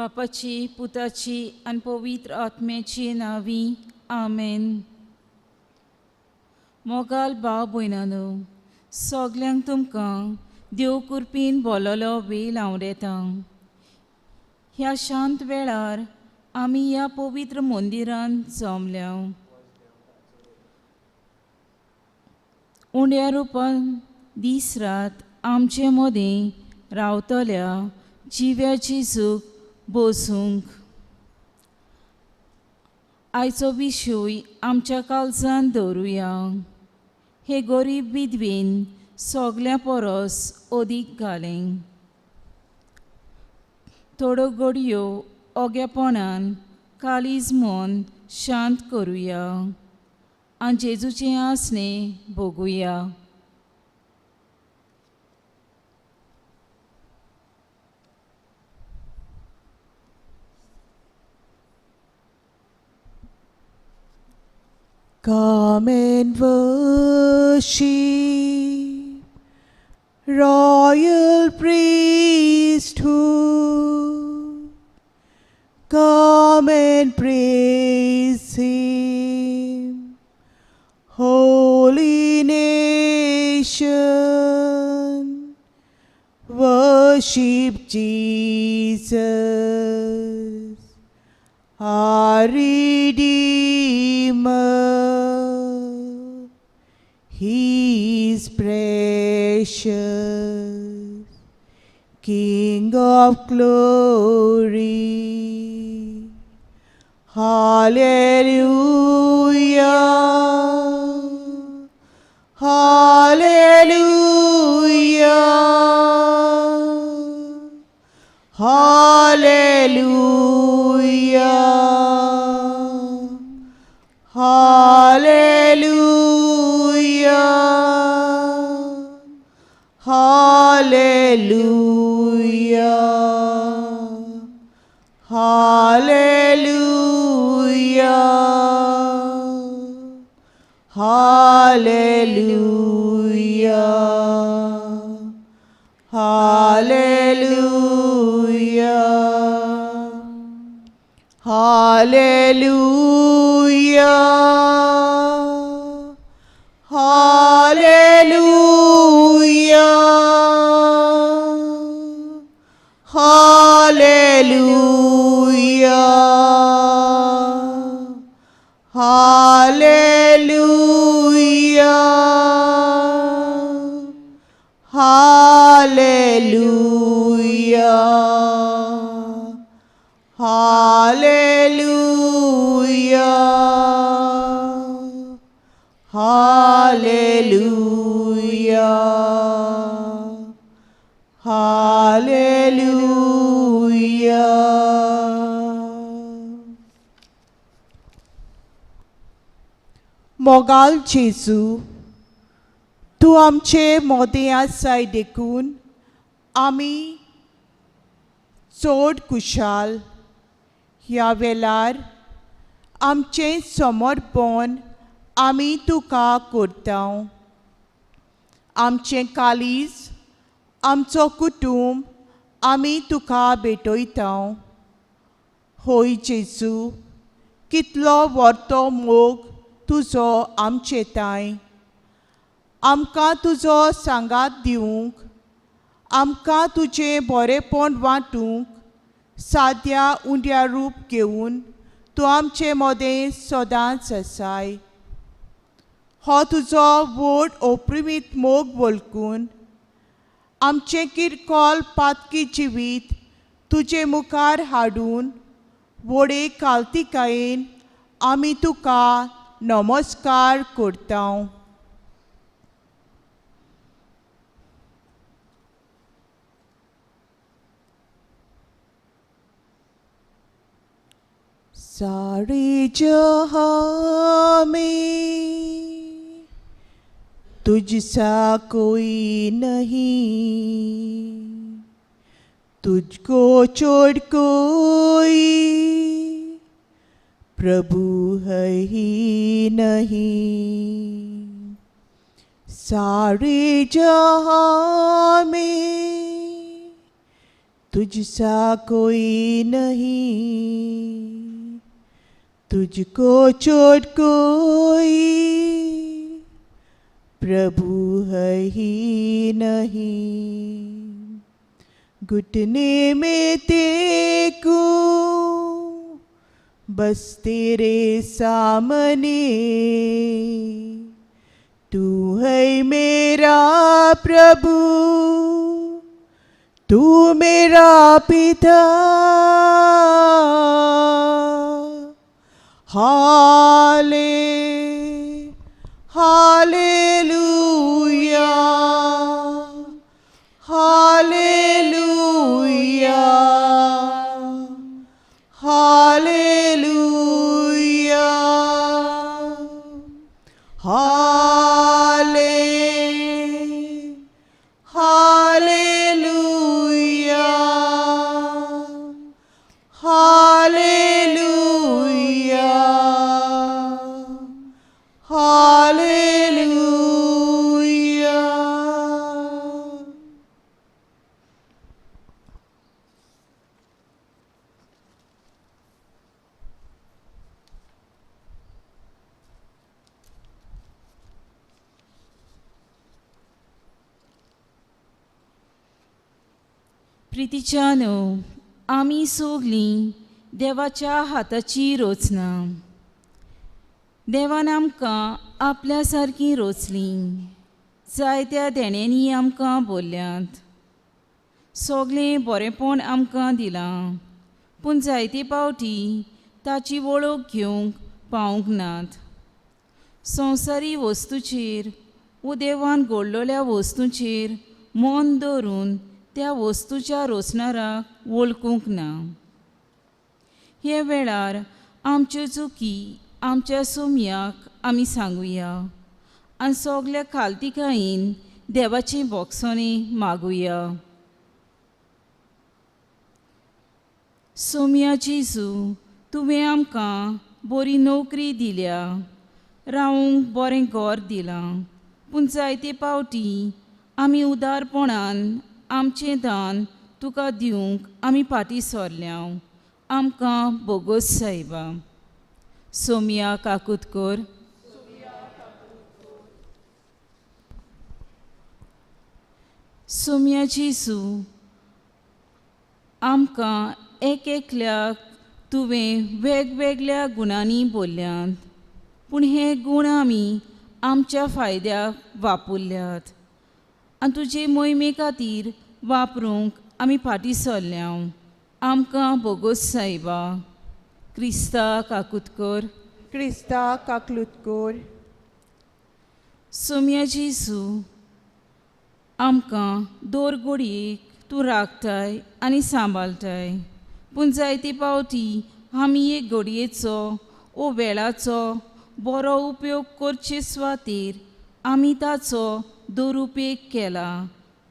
बापाची पुताची आनी पवित्र आत्म्याची नांवी आमेन. मोगाल भाव भयणानो, सगल्यांक तुमकां देव कुरपीन बोललो वेळ आवडटा. ह्या शांत वेळार आमी ह्या पवित्र मंदिरान जमल्या. उंड्या रुपान दीस रात आमचे मदीं रावतल्या जिव्या जेजूक बसूंक. आयचो विशय आमच्या काळजान दवरुया. हे गरीब विधवेन सगल्या परस अदीक घालें. थोड्यो घडयो ओगेपणान काळीज मन शांत करुया आनी जेजूचें आसणें भोगुया. Come and worship, royal priesthood. Come and praise Him, holy nation. Worship Jesus, our Redeemer. He is precious, King of glory. Hallelujah, hallelujah, hallelujah, hallelujah, hallelujah, hallelujah, hallelujah, hallelujah, hallelujah, hallelujah, hallelujah, hallelujah, hallelujah, hallelujah, hallelujah, hallelujah. मोगाल जेजू, तूं आमचे मोदें आसाय देखून आमी चड खुशाल. ह्या वेळार आमचें समर्पण आमी तुका करता. आमचें काळीज, आमचो कुटूंब आमी तुका भेटयता. होय जेजू, कितलो व्हरतो मोग तुजो आमचे ताय. आमकां तुजो सांगात दिवंक, आमकां तुजें बरेंपण वांटूंक साद्या उंड्या रूप घेवन तूं आमचे मदें सदांच आसाय. हो तुजो व्हड ओप्रिमीत मोग वळखून आमचें किरकोळ पातकी जिवीत तुजे मुखार हाडून व्हडे कालतिकायेन आमी तुका नमस्कार करता. सारे जहां में तुझसा कोई नहीं, तुझको छोड़ कोई प्रभु है ही नहीं। सारे जहां में तुझसा कोई नहीं, तुझको छोड़ कोई प्रभु है ही नहीं। घुटने में टेकूं बस तेरे सामने, तू है मेरा प्रभु, तू मेरा पिता। हाले हालेलुया, हालेलुया, हालेलुया, हाले हालेलुया, हालेलुया, हालेलुया। प्रितीच्यानो, आमी सगलीं देवाच्या हाताची रचना। देवान आमकां आपल्या सारकी रचली, जायत्या देण्यांनी आमकां बोल्ल्यात, सगळें बरेंपण आमकां दिलां, पूण जायते पावटी ताची वळख घेवंक पावूंक नात। संवसारी वस्तूचेर वो देवान घडलेल्या वस्तूंचेर मन दवरून त्या वस्तूच्या रोचणाराक वळखूंक ना। हे वेळार आमच्यो चुकी आमच्या सोमयाक आमी सांगुया आनी सगल्या खालतिकायेन देवाची बोगसणी मागुया। सोमया जेजू, तुवें आमकां बरी नोकरी दिल्या, रावूंक बरें घर दिलां, पूण जायते पावटी आमी उदारपणान आमचें दान तुका दिवंक आमी फाटीं सरल्या। आमकां बोगोस सायबा। सोमया काकूत कर। सोमया जेजू, आमकां एक एकल्याक तुवें वेगवेगळ्या गुणांनी बोल्ल्यात, पूण हे गूण आमी आमच्या फायद्याक वापरल्यात आनी तुजे मोहिमे खातीर वापरूंक आमी फाटीं सरल्या। आमकां बोगोस सायबा। क्रिस्ता काकूत कर। क्रिस्ता काकलूत कर। सोमया जेजू, आमकां दर घडयेक तूं राखताय आनी सांबाळटाय, पूण जायते पावटी आमी एक घडयेचो वो वेळाचो बरो उपयोग करचे सुवातेर आमी ताचो दुरुपेग केला।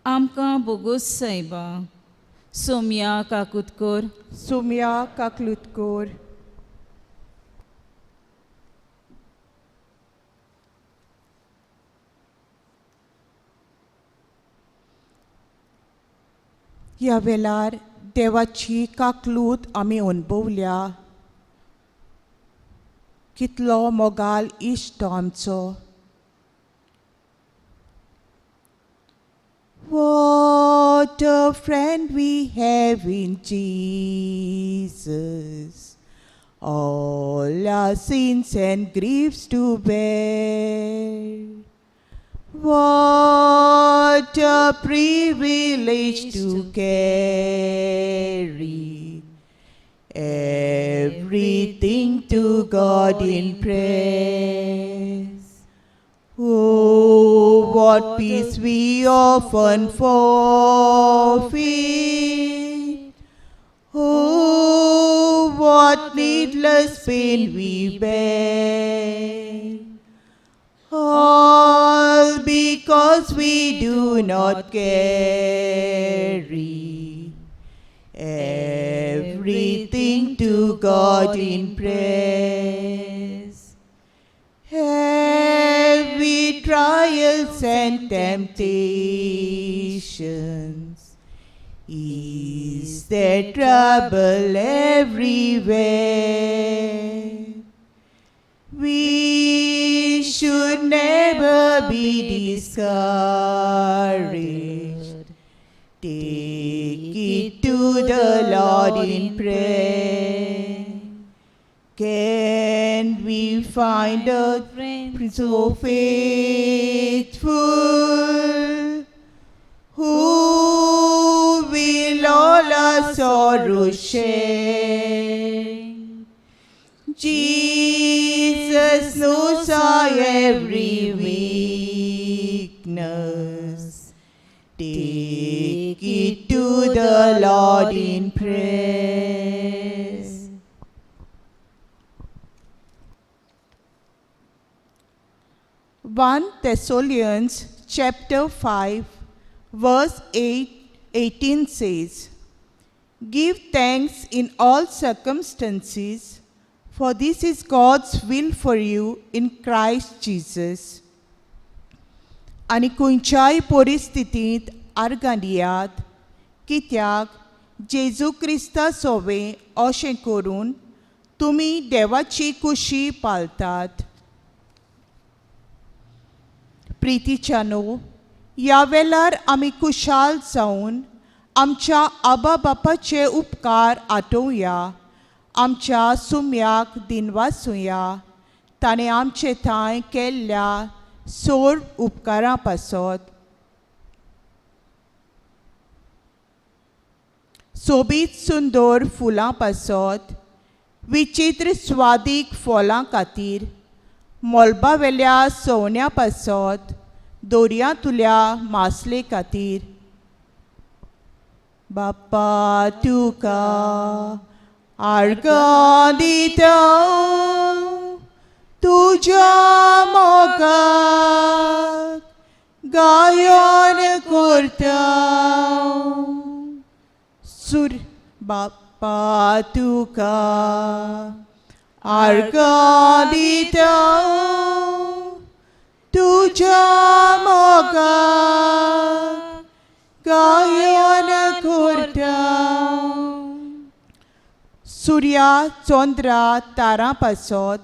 आमकां बोगोस सायबा। सोमया काकूत कर। सोमया काकलूत कर। ह्या वेळार देवाची काकलूत आमी अणभवल्या। कितलो मोगाल इश्ट आमचो। What a friend we have in Jesus, all our sins and griefs to bear. What a privilege to carry everything to God in prayer. Oh, what peace we often forfeit. Oh, what needless pain we bear. All because we do not carry everything to God in prayer. Heavy trials and temptations, Is there trouble everywhere? We should never be discouraged. Take it to the Lord in prayer. Can we find a friend so faithful who will all our sorrows share? Jesus knows our every weakness. Take it to the Lord in prayer. 1 Thessalonians chapter 5 verse 18 says, Give thanks in all circumstances, for this is God's will for you in Christ Jesus. आनी खंयच्याय परिस्थितींत आर्गां दियात, कित्याक जेजू क्रिस्ता सोवे अशें करून तुमी देवाची खुशी पाळतात. प्रितीच्या न्हू, ह्या वेळार आमी खुशाल जावन आमच्या आबा बापाचे उपकार आठोवया, आमच्या सुम्याक दिनवासुया ताणें आमचे थंय केल्ल्या सोर उपकारां पासत. सोबीत सुंदर फुलां पासत, विचित्र स्वादीक फळां खातीर, मळबावेल्या सवण्या पासत, दर्यांतल्या मासले खातीर. बाप्पा तुका आर्गां दिता, तुज्या मोगाक गायन करता. सूर बाप्पा तुका आर्गां दिता, तुज्या मोगाक गायन करता. सुर्या चंद्रा तारां पासत,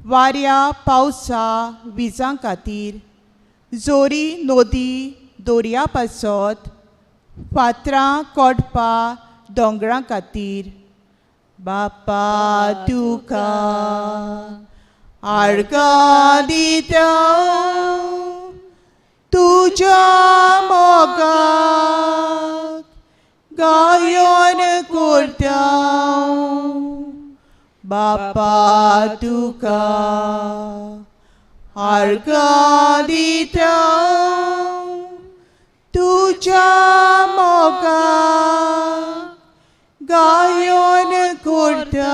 वाऱ्या पावसा विजां खातीर, जोरी नदी दर्या पासत, फातरां कोडपा दोंगरां खातीर. बाप्पा तुका आर्गां दिता, तुज्या मोगाक गायन करता. बाप्पा तुका आर्गां दिता, तुज्या मोगाक गायन करता.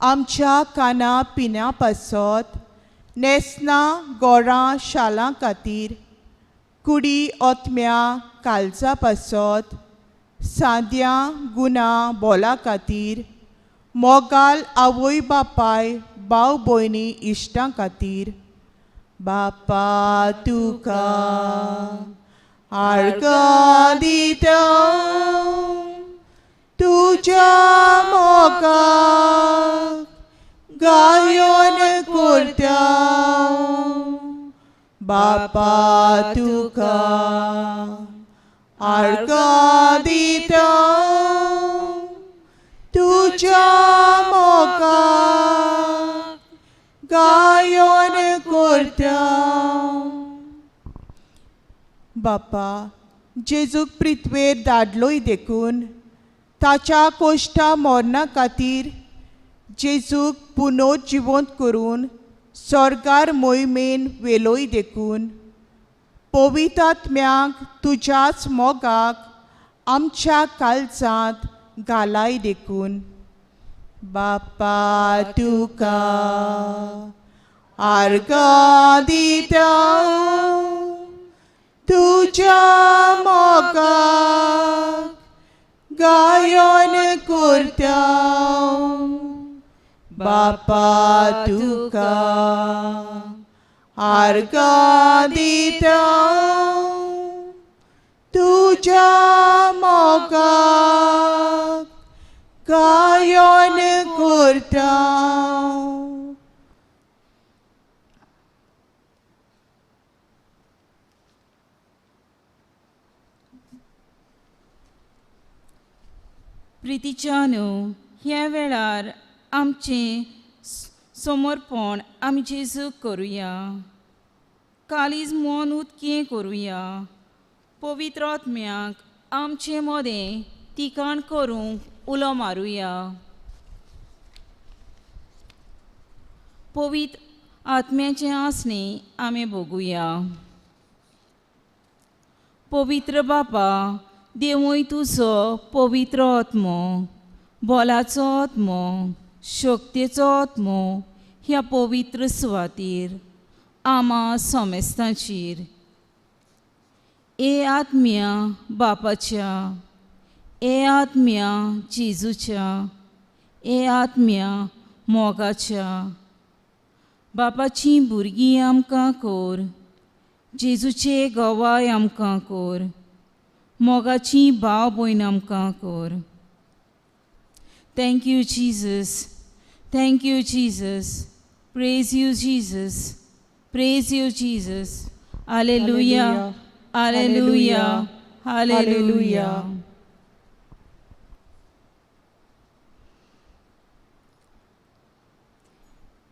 आमच्या काना पिन्या पासत, न्हेसणां गोरां शालां खातीर, कुडी ओतम्या कालजा पासत, सांद्यां गुणां बोला खातीर, मोगाल आवय बापाय भाव भयणी इश्टां खातीर. बाप्पा तुका आर्गां दिता, तुज्या मोगाक गायन करता. बाप्पा तुका आर्गां दिता, तुज्या मोगाक गायन करता. बाप्पा जेजूक पृथ्वेर धाडलोय देखून ताच्या कोश्टा मरणा खातीर जेजूक पुनर्जिवंत करून स्वर्गार मोहिमेन व्हेलोय देखून पवित्र आत्म्याक तुज्याच मोगाक आमच्या काळजांत घालाय देखून. बाप्पा तुका आर्गां दिता, तुज्या मोगाक गायन करता. बाप्पा तुका आर्गां दिता, तुज्या मोगाक गायन करता. प्रितीच्यानू, ह्या वेळार आमचें समर्पण आमी जेजूक करुया. कालीज मन उदकें करुया. पवित्र आत्म्याक आमचे मदें तिकाण करूंक उलो मारुया. पवित्र आत्म्याचें आसणें आमी भोगुया. पवित्र बापा, देवूय तुजो पवित्र आत्मो, बोलाचो आत्मो, शक्तेचो आत्मो ह्या पवित्र सुवातीर आमा सोमेस्तांचेर. ए आत्म्या बापाच्या, ए आत्म्या जेजूच्या, ए आत्म्या मोगाच्या, बापाचीं भुरगीं आमकां कर, जेजूचे गवाय आमकां कर, मोगाची भाव भयण आमकां कर. Thank you Jesus, thank you Jesus, praise you Jesus, praise you Jesus. Hallelujah, hallelujah, hallelujah.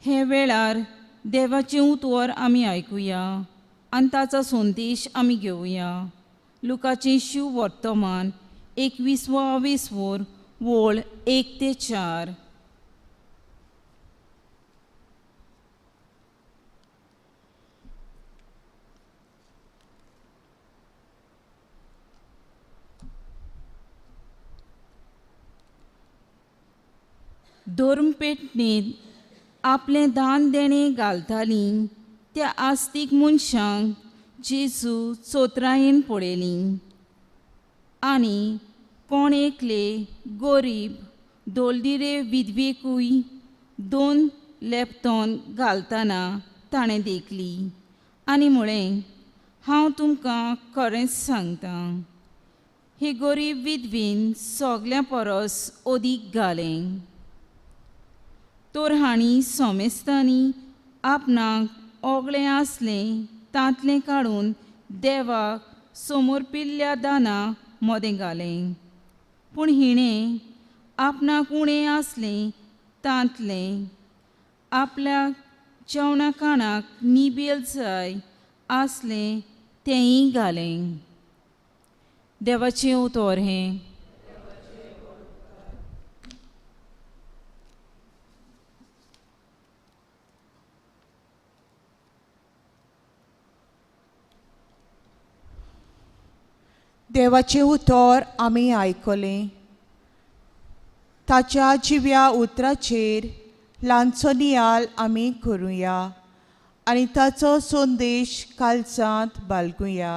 हे वेळार देवाचें उतर आमी आयकुया आनी ताचो संदेश आमी घेवया. लुकाचें शिव वर्तमान 21वो 20 वोळ 1 ते 4. धर्मपेटणेंत आपलें दान देणें घालतालीं त्या आस्तीक मनशांक जेजू चोत्रायेन पळयलीं आनी कोण एकले गोरीब दोलदिरे विधवेकूय 2 लेपतोन घालतना ताणें देखली आनी म्हळें, हांव तुमकां खरेंच सांगता, हे गोरीब विधवेन सगल्यां परस अदीक घालें. तर हांणी सोमेस्तांनी आपणाक ओगळें आसलें तांतलें काडून देवाक समर्पिल्ल्या दाना मदें घालें. पूण हिणें आपणाक उणें आसलें तांतलें आपल्याक जेवणा खाणाक निबेल जाय आसलें तेंय घालें. देवाचें उतर हें. देवाचें उतर आमी आयकलें. ताच्या जिव्या उतराचेर ल्हानसो नियाल आमी करुया आनी ताचो संदेश कालचांत बाळगुया.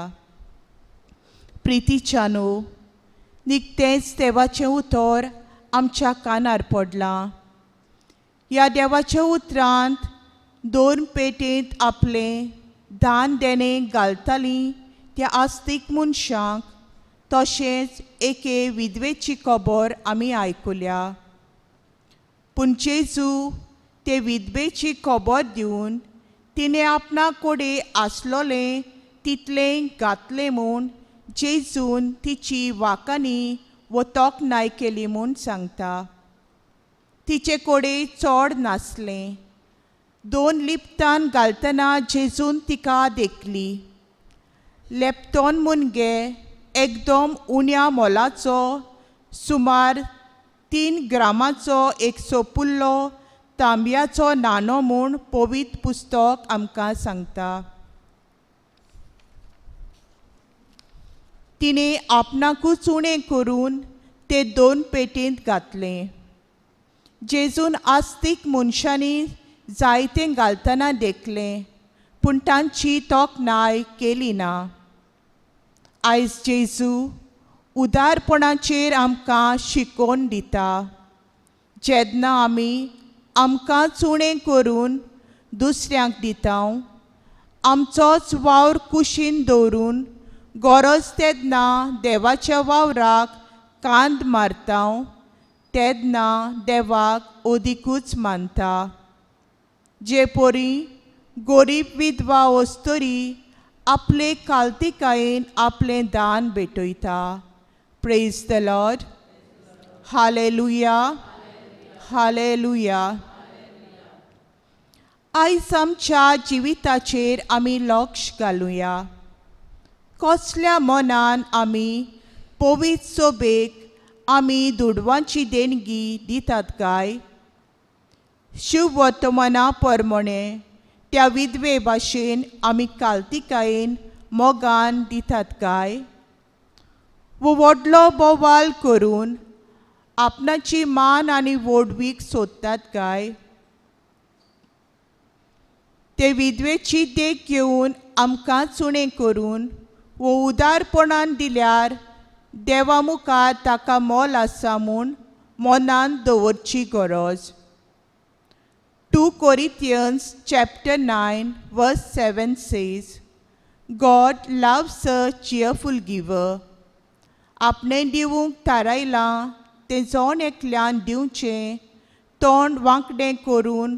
प्रितीच्यानो, निकतेंच देवाचें उतर आमच्या कानार पडलां. ह्या देवाच्या उतरांत 2 पेटेंत आपलें दान देणें घालतालीं त्या आस्तीक मनशांक तशेंच एके विधवेची खबर आमी आयकुल्या. पूण जेजू ते विधवेची खबर दिवन तिणें आपणा कडेन आसलोलें तितलें घातलें म्हूण जेजून तिची वाकांनी वो तोखणाय केली म्हूण सांगता. तिचे कडेन चड नासलें. 2 लिपतान घालतना जेजून तिका देखली. लेपतोन मुनगे एकदम उण्या मोलाचो सुमार 3 ग्रामाचो एक सोपुल्लो तांब्याचो नाणो म्हूण पवित्र पुस्तक आमकां सांगता. तिणें आपणाकूच उणें करून ते 2 पेटेंत घातलें. जेजून आस्तीक मनशांनी जायतें घालतना देखलें पूण तांची तोखणाय केली ना. आयज जेजू उदारपणाचेर आमकां शिकोवन दिता. जेन्ना आमी आमकां उणें करून दुसऱ्यांक दिता, आमचोच वावर कुशीन दवरून गरज तेन्ना देवाच्या वावराक कांद मारता तेन्ना देवाक अदिकूच मानता. जे परी गरीब विधवा अस्तुरी आपले कालतिकायेन आपलें दान भेटयता. Praise the Lord. Hallelujah, hallelujah. आयज आमच्या जिविताचेर आमी लक्ष घालुया. कसल्या मनान आमी पवित्र सोबेक आमी दुडवांची देणगी दितात काय? शिववर्तमाना परमणे त्या विधवे भाशेन आमी कालतिकायेन मोगान दितात काय? वो व्हडलो बोवाल करून आपणाची मान आनी व्हडवीक सोदतात काय? ते विधवेची देख घेवन आमकां चुणें करून वो उदारपणान दिल्यार देवा मुखार ताका मोल आसा म्हूण मनान दवरची गरज. 2 Corinthians chapter 9 verse 7 says, God loves a cheerful giver. आपणें दिवंक थारायलां तें जण एकल्यान दिवचें, तोंड वांकडें करून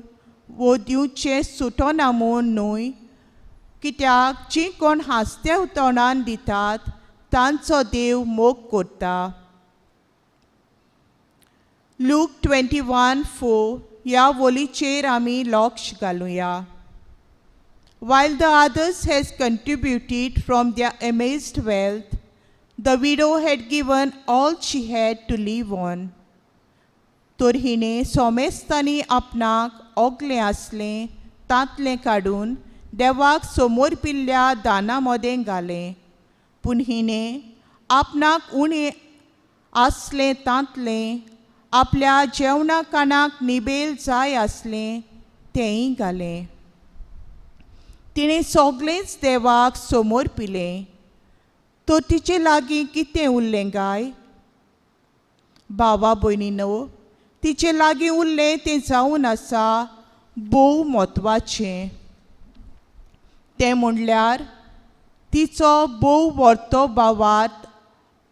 वो दिवचें सुटना म्हूण न्हय, कित्याक जीं कोण हांसत्या तोंडान दितात तांचो देव मोग करता. लूक 21:4 ह्या वोलीचेर आमी लक्ष घालुया. While the others has contributed from their amazed wealth, the widow had given all she had to live on. तर हिणें सोमेस्तांनी आपणाक ओगलें आसलें तांतलें काडून देवाक समोर पिल्ल्या दाना मदें घालें, पूण हिणें आपणाक उणें आसलें तांतलें आपल्या जेवणा कानाक निबेल जाय आसलें तेंय घालें. तिणें सगळेंच देवाक समोर पिलें. तर तिचे लागीं कितें उरलें काय? भावा भयणीनो, तिचे लागीं उरलें तें जावन आसा भोव म्हत्वाचें. तें म्हणल्यार तिचो भोव व्हरतो भावार्थ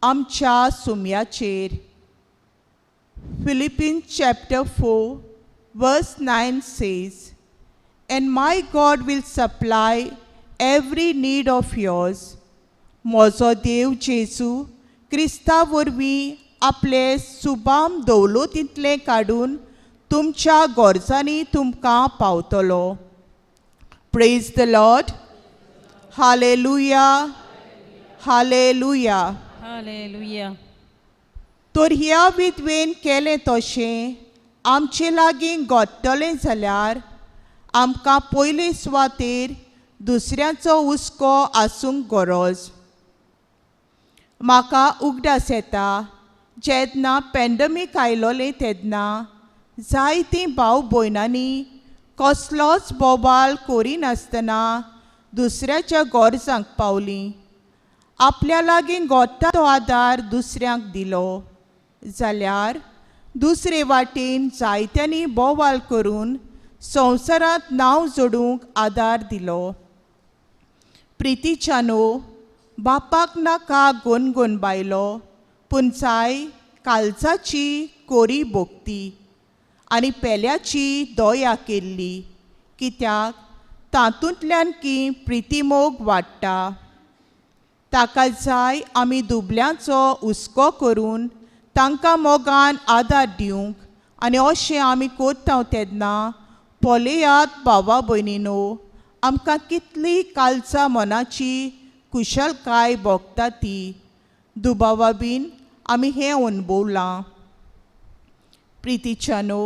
आमच्या सुम्याचेर. Philippians chapter 4 verse 9 says, And my God will supply every need of yours. म्हजो देव जेजू क्रिस्ता वरवीं आपले सुबाम दौलतींतलें काडून तुमच्या गरजांनी तुमकां पावतलो. Praise the Lord. Hallelujah, hallelujah. Hallelujah. तर ह्या विधवेन केलें तशें आमचे लागीं घडटलें जाल्यार आमकां पयले सुवातेर दुसऱ्याचो हुस्को आसूंक गरज. म्हाका उगडास येता जेन्ना पॅन्डमीक आयलोलें तेन्ना जायतीं भाव भयणांनी कसलोच बोवाळ करिनासतना दुसऱ्याच्या गरजांक पावलीं. आपल्या लागीं घडटा तो आदार दुसऱ्यांक दिलो जाल्यार दुसरे वाटेन जायत्यांनी बोवाळ करून संवसारांत नांव जोडूंक आदार दिलो. प्रितीच्यानो, बापाक नाका गोनगोन बायलो, पूण जाय कालजाची कोरी भोगती आनी पेल्याची दया केल्ली, कित्याक तातूंतल्यान की प्रितीमोग वाडटा. ताका जाय आमी दुबल्यांचो हुस्को करून तांकां मोगान आदार दिवंक, आनी अशें आमी करता तेन्ना पळयात भावा भयणीनो, आमकां कितली कालचा मनाची कुशलकाय भोगता ती. दुबावा बीन आमी हें अणभवलां. प्रितीच्यानो,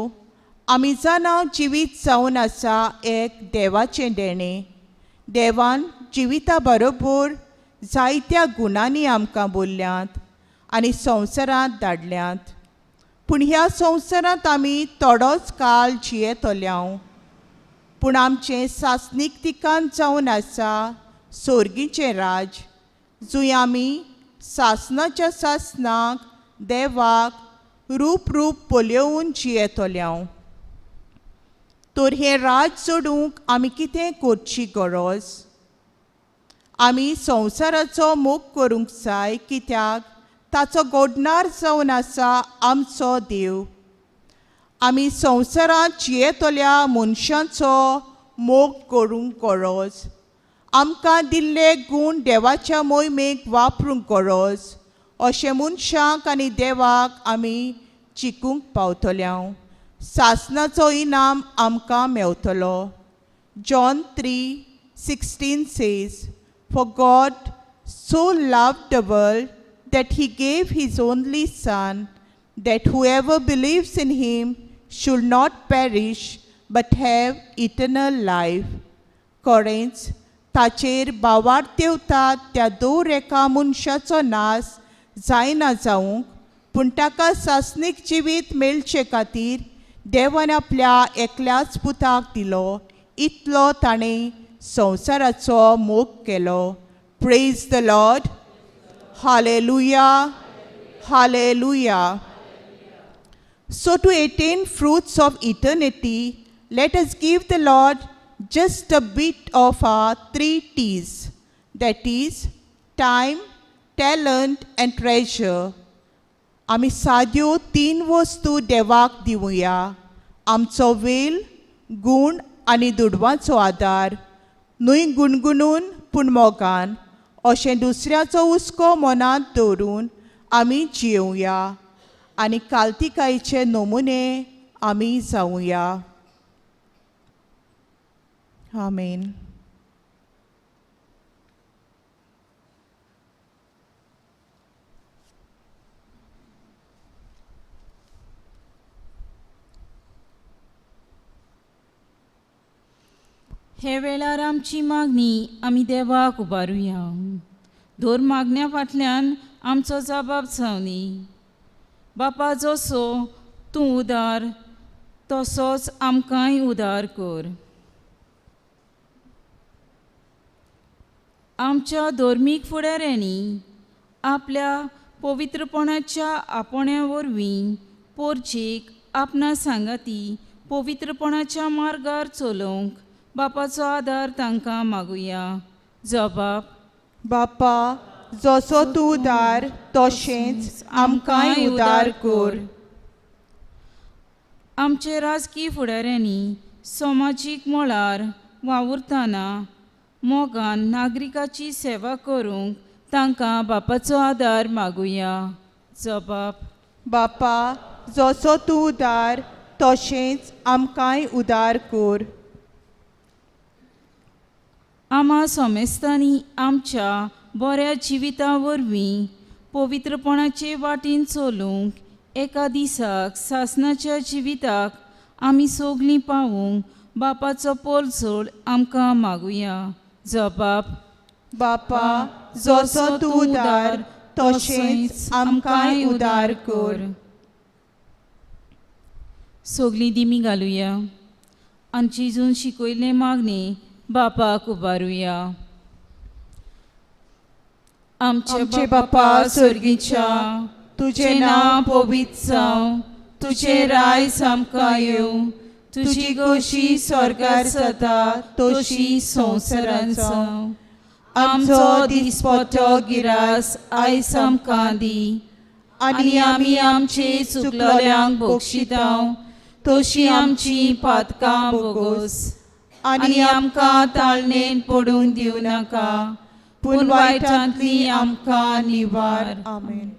आमी जाणां जिवीत जावन आसा एक देवाचें देणें. देवान जिविता बरोबर जायत्या गुणांनी आमकां बोल्ल्यांत आनी संवसारांत धाडल्यांत, पूण ह्या संवसारांत आमी थोडोच काळ जियेतल्यांव. पूण आमचें सासणीक ठिकाण जावन आसा सोर्गीचें राज, जंय आमी सासणाच्या सासणाक देवाक रूप रूप पळोवन जियेतल्यांव. तर हें राज जोडूंक आमी कितें करची गरज? आमी संवसाराचो मोग करूंक जाय कित्याक ताचो गोडणार जावन आसा आमचो देव. आमी संवसारांत जियेतल्या मनशांचो मोग करूंक गरज. आमकां दिल्ले गूण देवाच्या मोहिमेक वापरूंक गरज. अशें मनशांक आनी देवाक आमी चिकूंक पावतल्या. सासनाचो इनाम आमकां मेवतलो. John 3:16 says, For God so loved the world that he gave his only Son, that whoever believes in him should not perish but have eternal life. खरेंच ताचेर बावार देवतात त्या दर एका मनशाचो नाश जायना जावंक, पूण ताका सासणीक जिवीत मेळचे खातीर देवान आपल्या एकल्याच पुताक दिलो. इतलो ताणें संवसाराचो मोग केलो. Praise the Lord. Hallelujah, hallelujah. So to attain fruits of eternity, let us give the Lord just a bit of our three T's, that is, time, talent, and treasure. आमी साद्यो तीन वस्तू देवाक दिवया, आमचो वेल, गूण आनी दुडवांचो आदार. न्हय गुणगुणून पूण मोगान अशें दुसऱ्याचो हुस्को मनांत दवरून आमी जियोवया आनी कालतिकायेचे नमुने आमी जावया. आमेन. हे वेळार आमची मागणी आमी देवाक उबारुया. दर मागण्या फाटल्यान आमचो जबाब जावनी. बापा जसो तूं उदार तसोच आमकांय उदार कर. आमच्या धर्मीक फुडाऱ्यांनी आपल्या पवित्रपणाच्या आपोण्या वरवीं पोरचेक आपणा सांगाती पवित्रपणाच्या मार्गार चलोवंक बापाचो आदार तांकां मागुया. जबाब. बापा जसो तूं उदार तशेंच आमकांय उदार कर. आमचे राजकीय फुडाऱ्यांनी समाजीक मळार वावुरतना मोगान नागरिकाची सेवा करूंक तांकां बापाचो आदार मागुया. जबाब. बापा जसो तूं उदार तशेंच आमकांय उदार कर. आमा सोमेस्तांनी आमच्या बऱ्या जिविता वरवीं पवित्रपणाचे वाटेन चलूंक एका दिसाक सासनाच्या जिविताक आमी सगलीं पावूंक बापाचो पोलजोड आमकां मागुया. जबाब. बापा जसो तूं उदार तशेंच आमकांय उदार कर. सगलीं दिमी घालुया आनी जेजून शिकयल्लें मागणें बापाक उबारुया. आमचे बापा सर्गीच्या, तुजें नांव पवित्र जावं, तुजें रायज आमकां येवं, तुजी गोशी स्वर्गार जाता तशी संवसारांत जावं. आमचो दिसपटो गिरास आयज आमकां दी आनी आमी आमचे चुकलोल्यांक बक्षितांव तशी आमची पातकां बोगोस आनी आमकां ताळणेन पडून दिवं नाका, पूण वायटांतली आमकां निवार. आमेन.